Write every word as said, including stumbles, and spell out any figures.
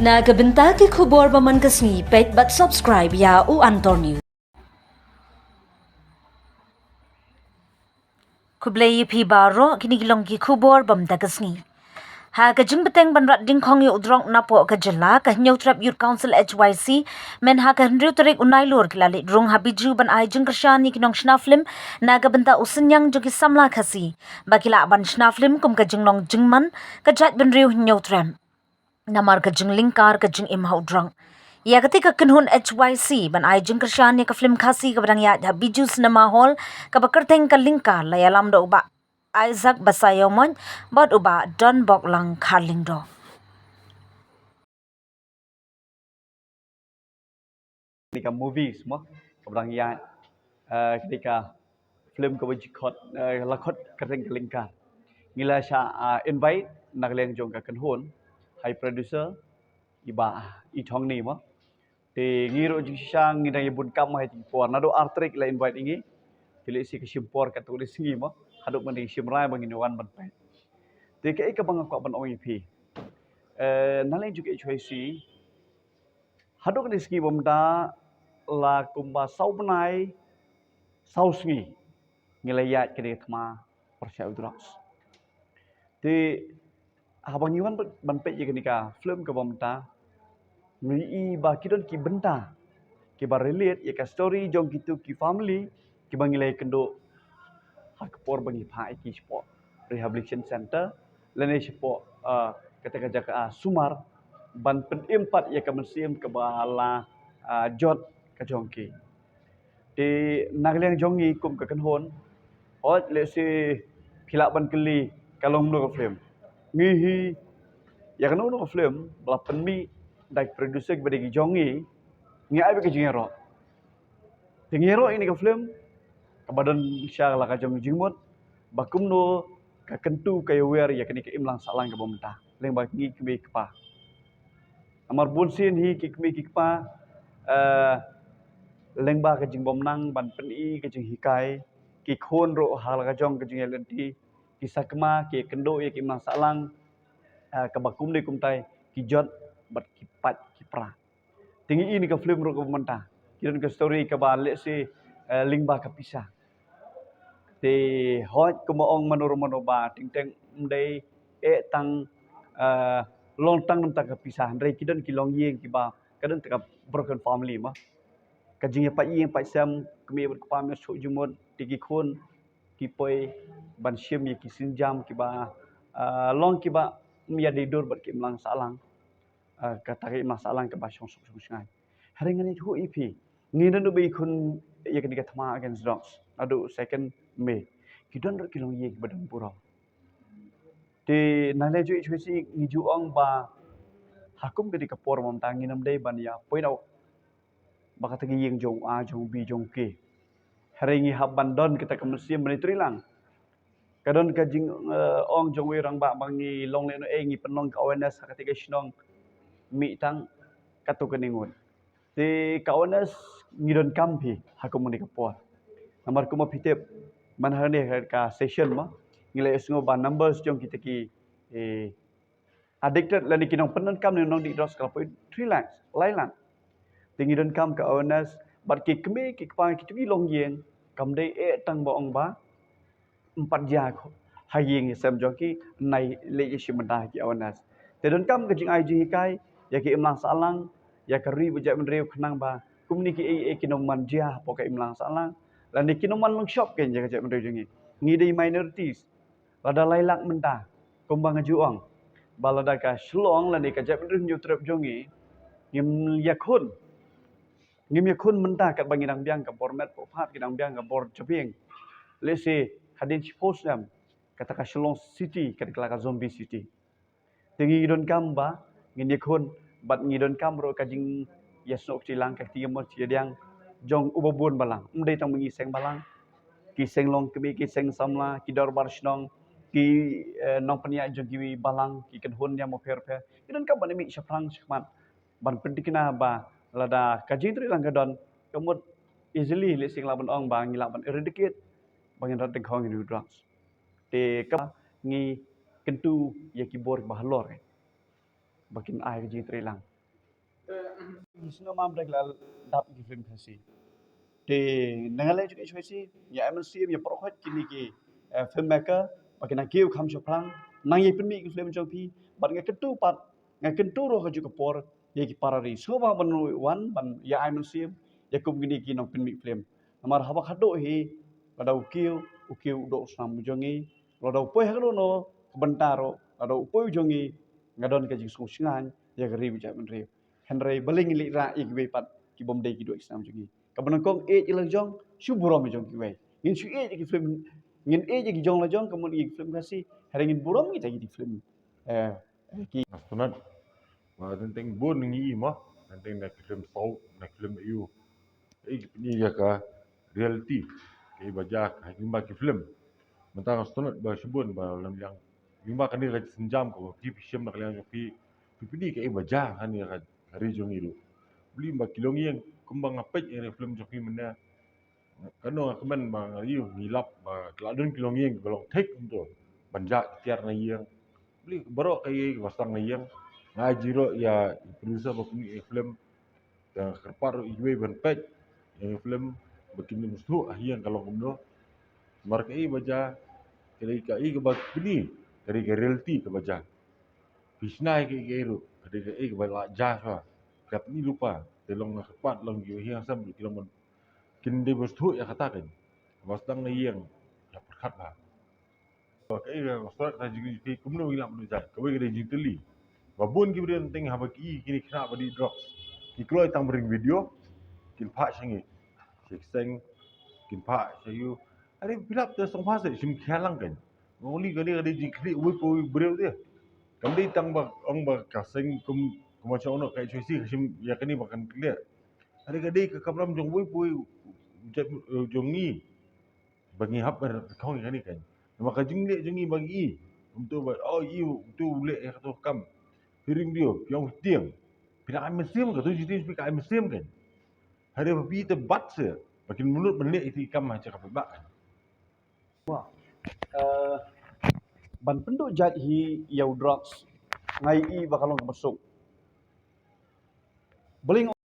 Na ka bynta ki khubor ba man ka sngi, peit bad subscribe ïa U Antor News. Khublei ïa phi baroh, kine ki long ki khubor ba mynta ka sngi. Ha ka jingbteng ban rat dingkhong ïa u drok napoh ka jylla, ka Hynñiewtrep Youth Council H Y C, mynha ka hynriew tarik u Nailur ki la leit rung ha Bijou ban ai jingkyrshan ïa ki nongshna film na ka bynta u synñiang jong ki samla Khasi ba ki lah ban shna film kum ka jinglong jingman ka jaitbynriew Hynñiewtrep namar ka jinglyngkar ka jingim ha u drok. Ïa katei ka kynhun H Y C ban ai jingkyrshan ïa ka film Khasi kaba dang ïaid ha Bijou Cinema Hall kaba kyrteng Ka Lyngkar la ïalam da u Bah Isaac Basaiawmoit bad u Bah Donboklang Kharlyngdoh. Kane ka movies mo, kaba dang ïaid, eh, kane ka film kaba ju khot, eh, la khot kyrteng Ka Lyngkar. Ngi la shah, ah, invite na ka liang jong ka kynhun, ha i producer, i Bah Ithongni mo. Te ngi ruh jingshisha ngi dang ïa bun kam ha ki por. Naduh ar tarik la invite ïa ngi. Te lehse ka shim por katto katne sngi mo, haduh mynta ka shim rai ba ngin wan ban peit. Te kaei kaba nga kwah ban ong ïa phi, eh, na liang jong ka H Y C, haduh kane ka sngi ba mynta la kumba saw bnai, saw sngi ngi la ïaid kane ka thma pyrshah u drugs. Te haba ngi wan ban peit ïa kane ka film kaba mynta, ngi i ba ki don ki bynta kiba relate ïa ka story jong kitu ki family kiba ngi la ïakynduh ha ka por ba ngi phah ïa ki shapoh rehabilitation center lane shapoh, ah, kata ka jaka, ah, sumar, ban pynim pat ïa ka mynsiem kaba la, ah, jot ka jong ki. Te na ka liang jong ngi kum ka kynhun, hooid lehse phi lah ban kylli ka long kumno ka film. Ngi hi, ïa kano kano ka film ba la pynmih da ki producer kiba dei ki jong ngi, ngi ai beit ka jingïaroh. Te ngi ïaroh ïa kane ka film kaba don sha la ka jong jingmut ba kumno ka kyntu ka ïawer ïa kane ka imlang sahlang kaba mynta lyngba ngi kmie kpa. Namar bun sien hi ki kmie ki kpa, eh, lyngba ka jingbymnang ban pyni ka jinghikai, ki khun ruh ha la ka jong ka jingïaid lynti, ki sakma ki kynduh ïa ki imlang sahlang, eh, kaba kumne kumtai ki jot bad ki pait ki pra. Te ngi i ïa kane ka film ruh kaba mynta ki don ka story kaba lehse, eh, lyngba ka pisa. Te hooid kumba ong mano ruh mano ba teng teng ym dei eh tang, eh, long tang namar ka pisa, hynrei ki don ki longïing kiba ka don tang ka broken family mo. Ka jingïapait ïing pait sem, kmie bad kpa ym ïoh shuh jingmut, te ki khun ki poi ban shim ïa ki sienjam kiba, eh, long kiba ym ïadei dur bad ki imlang sahlang. Eh, kata ka imlang sahlang kaba shong suk shong shngaiñ. Hynrei ngan ïathuh ïa phi, ngi naduh ba ngi khun ïa kane ka thma against drugs naduh second May, ki don ruh ki longïing kiba don burom. Te na liang jong H Y C ngi ju ong ba ha kum kane ka por mynta ngin ym dei ban ïa point out ba kata ka ïing jong u A, jong u B, jong u K. Hynrei ngi hap ban don kata ka mynsiem ban ïatreilang. Ka don ka jing, eh, ong jong uwei u rangbah ba ngi long lehnohei, ngi pynlong ka awareness ha kata ka shnong, mih tang katto katne ngut. Te ka awareness ngi donkam phi ha kum kane ka por. Namar kumba phi tip, man ha kane ka session mo, ngi la ïohsngew ba numbers jong kita ki, eh, addicted lane ki nongpyndonkam ne nongdih drugs ka la poi three lakhs, lai lak. Te ngi donkam ka awareness bad ki kmie ki kpa, kitu ki longïing, kam dei eh tang ba ong ba ym pat jia ha ïing ha sem jong ki, nai leit ïashim bynta ha ki awareness. Te donkam ka jingai jinghikai ïa ki imlang sahlang, ïa ka ri bad jaitbynriew khnang ba kumne kiei kiei kin ym man jia hapoh ka imlang sahlang lane kin ym man lungshop kein ïa ka jaitbynriew jong ngi. Ngi dei minorities. Lada lai lak mynta, kumba nga ju ong ba lada ka Shillong lane ka jaitbynriew Hynñiewtrep jong ngi, ngim ïakhun, ngim ïakhun mynta katba ngi dang biang ka bor met pyrkhat, ngi dang biang ka bor jabieng. Lehse hadien shiphew snem kata ka Shillong city ka dei la ka zombie city. Te ngi donkam ba ngin ïakhun bad ngi donkam ruh ka jingïasnoh kti lang, ka kti kamon kti kadiang jong uba bun balang. Ym dei tang ba ngi seng balang, ki seng longkmie, ki seng samla, ki dorbar shnong, ki, eh, nongpynïaid jong kiwei balang, ki kynhun ïa mo pher pher. Ngi donkam ban mih shaphrang shakhmat ban pynthikna ba lada ka jingtreilang ka don, ka mut easily lehse ngi lah ban ong ba ngi lah ban eradicate, ba ngin rat dengkhong ïa u drugs. Te ka ngi kyntu ïa ki bor ba halor, eh, ba kin ai ka jingtreilang. Sngewbha ba la dap ki film Khasi. Te na nga leh jong H Y C, ïa M N C M, ïa pyrkhat kine ki eh, filmmaker ba kin ïa kiew kham shaphrang, nang ïa pynmih ki film jong phi. Bad nga kyntu pat, nga kyntu ruh ha kajuh ka por ïa ki para ri. Sngewbha ban wan ban ïa M N C M, ïa kum kine ki nongpynmih film. Namar haba khatduh hi, lada u kiew, u kiew u doh u snam u jong ngi, lada u poi ha kano kano ka bynta ruh, lada u poi u jong ngi, nga don ka jingsngewsynei ïa ka ri u jaitbynriew. Hynrei balei ngin leit rah ïa kiwei pat ki bym dei ki doh ki snam jong ngi? Kaba nyngkong, ïeit ïa la jong, shu burom ïa jong kiwei. Ngin shu ïeit ïa ki film, ngin ïeit ïa ki jong la jong, ka mut ïa ki film Khasi, hynrei ngin burom kita ki film. Eh, eh, ki Nga sngewtynnat ba teng teng bun ngi i ma, teng teng na ki film South, na ki film A U. Ei, ki pyni ïa ka reality, ka ei ba jia ha ki, ba ki film. Mynta nga sngewtynnat ba shibun ba lam liang, ïa ba kane ka sienjam kaba phi phi shim na ka liang jong phi, phi pyni ka ei ba jia ha kane ka ri jong ngi ruh. Balei ba ki longïing, kumba nga peit ïa ka film jong phi mynne, kano nga kmen ba nga ïoh ngi lap ba ka la don ki longïing ba long thik kumto ban jah ki tiar na ïing. Balei baroh ka ei ba sdang na ïing. Nga ai jingïaroh ïa i producer ba pynmih ïa film. Te nga kyrpad ruh ïa kiwei ban peit ïa film ba kin ym sngewthuh ha ïing ka long kumno. Namar ka ei ba jia ka dei ka ei kaba pyni, ka dei ka reality kaba jia. Phi shna ïa ka ei ka ei ruh ka dei ka ei kaba la jia shuwa. Ka pyni lypa te long nga kyrpad long ki ïing sem ki long ban kin dei ban sngewthuh ïa kata kan. Ba sdang na ïing ïa pyrkhat bha. Ka ei ka sngewthuh ka jingkylli kumno ngi lah ban jia. Kawei ka dei jingkylli. Ba bun ki briew teng haba ki i kine ki khynnah ba dih drugs, ki kloi tang ba ring video, kin phah sha ngi, sha ki seng, kin phah sha ïu. Are phi lap te sngewbha seh shim khia lang kan. Nga ong li kane ka dei jingkylli uwei pa uwei u briew te. Kam dei tang ba ong ba ka seng kum, kumba shu ong noh ka H Y C ka shim ïa kane ba kan kylli. Are ka dei ka kamram jong uwei pa uwei u jait, eh, jong ngi. Ba ngi hap ban khong ïa kane kan. Namar ka jingleh jong ngi ba ngi i. Kumto ba, oh, i, kumto u leh ïa kato ka kam. Phi ring video, phi ong phi tieng. Phi dang ai mynsiem, kato jingtieng phi ka ai mynsiem kan. Hynrei ba phi te bat seh ba kin mut ban leh ïa ki kam ha jaka paidbah kan. Wah. Eh, ban pynduh jait hi ïa u drugs, nga i ba ka long kaba suk. Balei nga